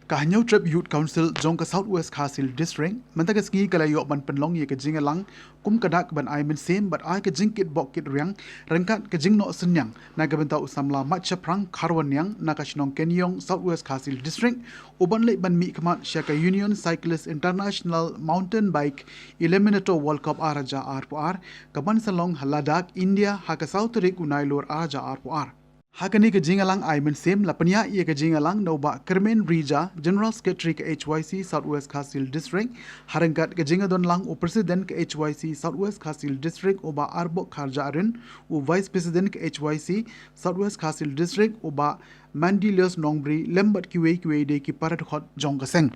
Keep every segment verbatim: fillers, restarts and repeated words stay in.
Ka Hynñiewtrep Youth Council jong ka South West Khasi Hills District mynta ka sngi ka la ïoh ban pynlong ïa ka jingïalang kum ka dak ban ai mynsiem bad ai ka jingkitbok kitriang ryngkat ka jingnoh synñiang na ka bynta u samla Mait Shaphrang Kharwaniang na ka shnong Kynïong, South West Khasi Hills District, u ban leit ban mihkhmat sha ka Union Cyclist International Mountain Bike Eliminator World Cup ar hajar arphew ar, ka ban sa long ha Ladakh, India, ha ka saw tarik u Nailur ar hajar arphew ar. Ha kane ka jingïalang ai mynsiem la pynïaid ïa ka jingïalang na u Bah Kyrmen Rija, General Secretary ka H Y C South West Khasi Hills District, ha ryngkat ka jingïadonlang u President ka H Y C South West Khasi Hills District u Bah Arbok Kharjahrin, u Vice President ka H Y C South West Khasi Hills District u Bah Mandilius Nongbri, lem bad kiwei kiwei de ki para dkhot jong ka seng.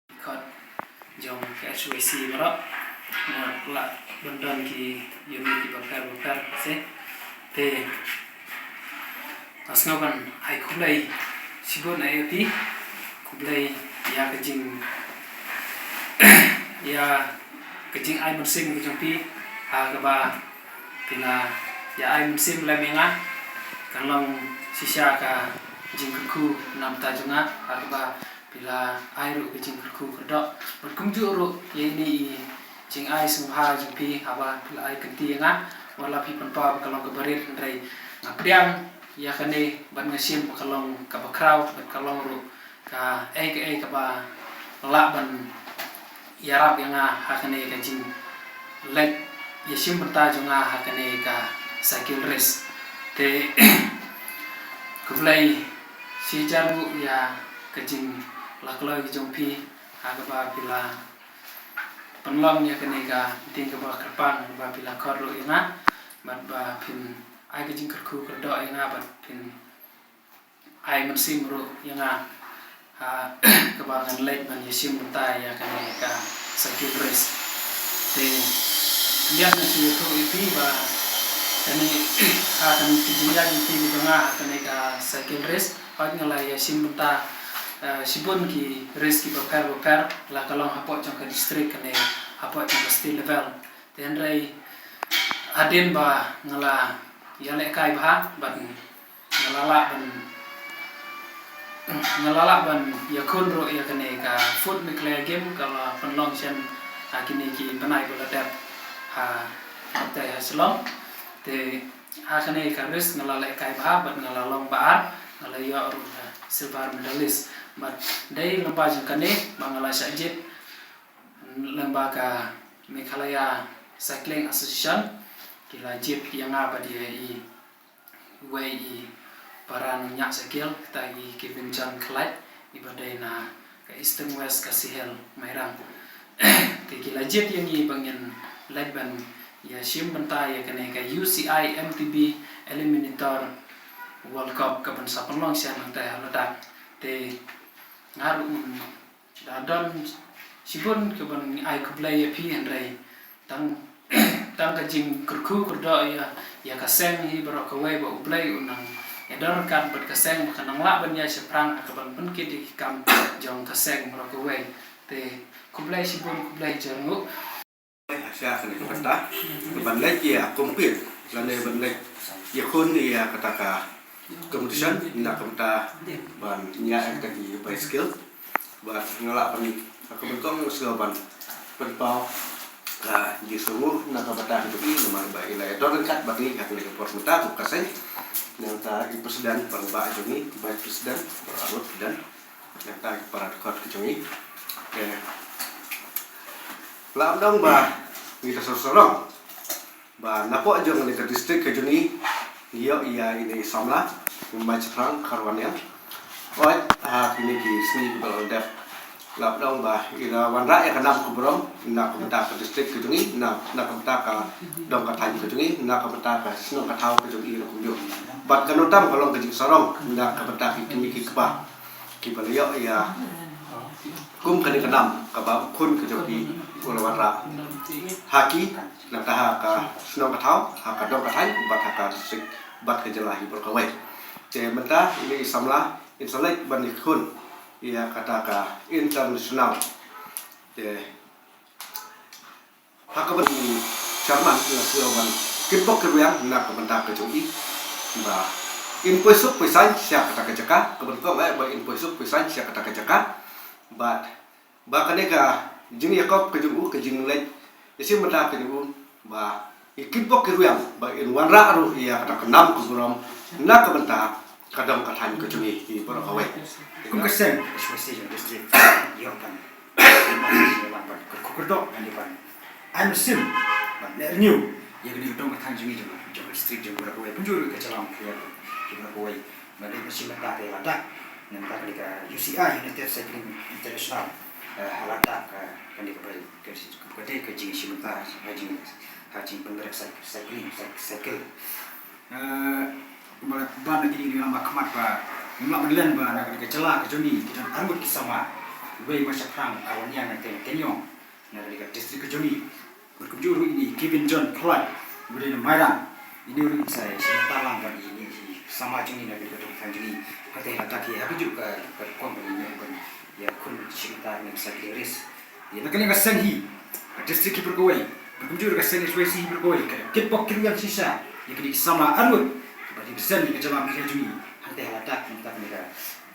Dkhot jong ka H Y C baroh, nga la ban don ki ïa ki bapher bapher se. Te nga sngew ban ai khublei shibun ïa phi, khublei ïa ka jing, ïa ka jingai mynsiem ka jong phi, ha kaba phi la ïa ai mynsiem lem ïa nga. Kan long shisha ka jingkyrkhu na bynta jong nga, ha kaba phi la ai ruh ka jingkyrkhu kyrdoh. Bad kumjuh ruh ïa ine i jingai sngewbha jong phi haba phi la ai kynti ïa nga. Wat la phi pynpaw ba ka long kaba rit, hynrei nga pdiang ïa kane bad nga shim ba ka long kaba khraw bad ka long ruh kaei kaei kaba lah ban ïarap ïa nga ha kane ka jingleit ïashim bynta jong nga ha kane ka cycle race. Te khublei shihajar nguh ïa ka jinglaitluid ka jong phi ha kaba phi la pynlong ïa kane ka meeting kaba kyrpang, kaba phi la khot ruh ïa nga bad ba phin ai ka jingkyrkhu kyrdoh ïa nga bad phin ai mynsiem ruh ïa nga, ha kaba ngan leit ban ïashim bynta ïa kane ka cycle race. Te ngan ïathuh ïa phi ba kane, ha kane ka jingïaid lynti jong nga ha kane ka cycle race, hooid nga la ïashim bynta, eh, shibun ki race kiba pher bapher, la ka long hapoh jong ka district, kane hapoh jong ka state level. Te hynrei hadien ba nga la ïalehkai bha bad nga la lah ban, nga la lah ban ïakhun ruh ïa kane ka Food Meghalaya Game kaba pynlong shen ha kine ki bnai ba la dep ha, ha Shillong. Te ha kane ka race nga la lehkai bha bad nga la long ba ar, nga la ïoh ruh ka silver medalist. Bad dei lyngba jong kane ba nga la shah jied lyngba ka Meghalaya Cycling Association, ki la jied ïa nga bad ïa i wei i para nongñiah cycle, kata i Kevin John Khlait, iba dei na ka Eastern West Khasi Hills, Mairang. Te ki la jied ïa ngi ba ngin leit ban ïashim bynta ïa kane ka U C I M T B Eliminator World Cup kaban sa pynlong shen hangtai ha Ladakh. Te nga ruh ngan da don shibun kaban ai khublei ïa phi, hynrei tang, tang ka jingkyrkhu kyrdoh ïa, ïa ka seng hi baroh kawei ba U Blei un nang ïadon ryngkat bad ka seng ba kan nang lah ban ïaid shaphrang ha kaban pynkit ïa ki kam jong ka seng baroh kawei. Te khublei shibun, khublei shihajar nguh. Sha kane ka bynta, ban leit ïa compete lane ban leit ïakhun ïa kata ka competition, na ka bynta ban ñiah ïa kata ki bicycle. Bad nga lah ban, ha ka ban kong nga sngew ban pynpaw ka jingsngewnguh na ka bynta ka jong i, namar ba i la ïadon ryngkat bad ngi ha kane ka por mynta kum ka seng. Nangta i president, para bah jong ngi, vice president, para bah president. Nangta ki para dkhot ka jong i. Te la ym dang ba ngi ta sor sarong ba napoh jong kane ka district ka jong i, ngi ïoh ïa ine i samla, Mait Shaphrang Kharwaniang. Oi, ha kine ki sngi kiba la dep, la ym dang ba i la wanrah ïa ka nam ka burom na ka bynta ka district ka jong i, na, na ka bynta ka dong ka thaiñ ka jong i, na ka bynta ka shnong ka thaw ka jong i ruh kumjuh. Bad kano tam ka long ka jingsarong na ka bynta ki kmie ki kpa kiba la ïoh ïa kum kane ka nam kaba u khun ka jong ki u la wanrah ha ki, nangta ha ka shnong ka thaw, ha ka dong ka thaiñ bad ha ka district bad ka jylla hi baroh kawei. Te mynta ine i samla in sa leit ban ïakhun ïa kata ka international. Te ha kaba i chairman i la sngewbha ban kitbok kitrwiang na ka bynta ka jong i ba In poi suk poi saiñ sha kata ka jaka, ka ban kong eh ba in poi suk poi saiñ sha kata ka jaka. Bad ba kane ka jingïakop ka jong u, ka jingleit ïashim bynta ka jong u, ba i kitbok ki rwiang ba in wanrah ruh ïa kata ka nam ka burom na ka bynta ka dong ka thaiñ ka jong i baroh kawei. Kum ka seng H Y C jong district, ïoh ban, ïoh ban kyrkhu kyrdoh, ban, ban ai mynsiem, ban leh renew ïa kane ka dong ka thaiñ jong i, jong, jong ka district, jong baroh kawei, kumjuh ruh ka jylla Meghalaya, jong baroh kawei. Nga dei ban shim bynta te ha Ladakh, na ka bynta kane ka U C I, United Cycling International, eh, ha Ladakh, eh, kane ka ba, ka, ka dei ka jingshim bynta ha jing, ha jingpynrek cy-, cycling, cy-, cycle. Eh, kumba la ban na kine ki nongïalam ha khmat ba ngim lah ban len ba na kane ka jylla ka jong ngi ki don arngut ki samla, iwei ma shaphrang Khar Longïang, nangta Tenyong, na kane ka district ka jong ngi. Bad kumjuh ruh ine i Kevin John Khlaiñ, uba dei na Mairang, ine ruh in sa ïashim bynta lang bad ine i samla jong ngi na kane ka dong ka thaiñ jong ngi. Hangta ha Ladakh hi ha kajuh ka, ka rukom ba ngi ïoh ban ïakhun shim bynta ïa kane ka cycling race. Ïa na kane ka seng hi, ka district hi baroh kawei, bad kumjuh ruh ka seng H Y C hi baroh kawei, ka kitbok ki rwiang shisha ïa kine ki samla arngut kiba dei bseiñ ïa ka jylla Meghalaya jong ngi hangta ha Ladakh, hangta kane ka,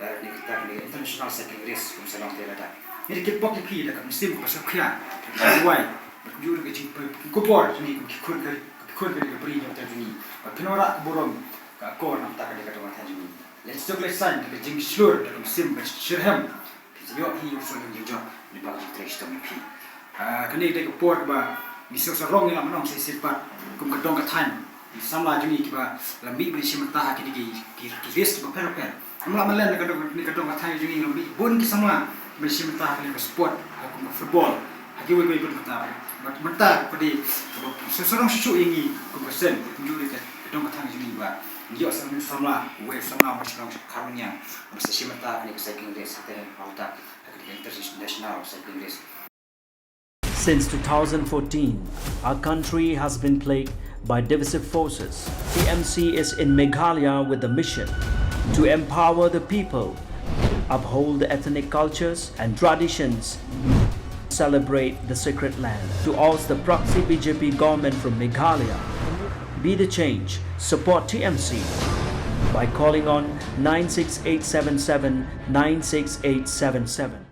eh, kane ka, kane ka international cycling race, kum sa long te ha Ladakh. Ngi da kitbok ïa phi da ka mynsiem kaba sngewkhia, kaba sngewwai, bad kumjuh ruh ka jingpynkupbor jong ngi kum ki khun ka, ki khun ka ri ka bri jong ka jong ngi, ba phin wanrah ka burom ka akor na ka bynta kane ka dong ka thaiñ jong ngi. Leit suk leit saiñ da ka jingshlur, da ka mynsiem ba shitrhem. Phin sa ïoh hi u sngewthuh jingjop lyngba ka jingtrei shitom jong phi. Ah, kane ka dei ka por kaba ngi sngew sarong, ngi la mynnong sa shisien pat kum ka dong ka thaiñ, ki samla jong ngi kiba la mih ban shim bynta ha kine ki, ki, ki race kiba pher bapher. Ngim lah ban len na ka dong, kane ka dong ka thaiñ jong ngi la mih bun ki samla ban shim bynta ha kane ka sport, ha kum ka football, ha kiwei kiwei pat ki bynta. Bad mynta ka dei kaba sngew sarong shuh shuh ïa ngi kum ka seng, kumjuh ruh ka, ka dong ka thaiñ jong ngi ba ngi ïoh sa kawei u samla, uwei u samla ma shaphrang Khar Longïang, ba sa shim bynta ha kane ka cycling race, ha kane ka, ha kane ka international cycling race. Since two thousand fourteen, our country has been plagued by divisive forces. T M C is in Meghalaya with the mission to empower the people, uphold the ethnic cultures and traditions, celebrate the sacred land. To oust the proxy B J P government from Meghalaya, be the change, support T M C by calling on nine six eight seven seven nine six eight seven seven.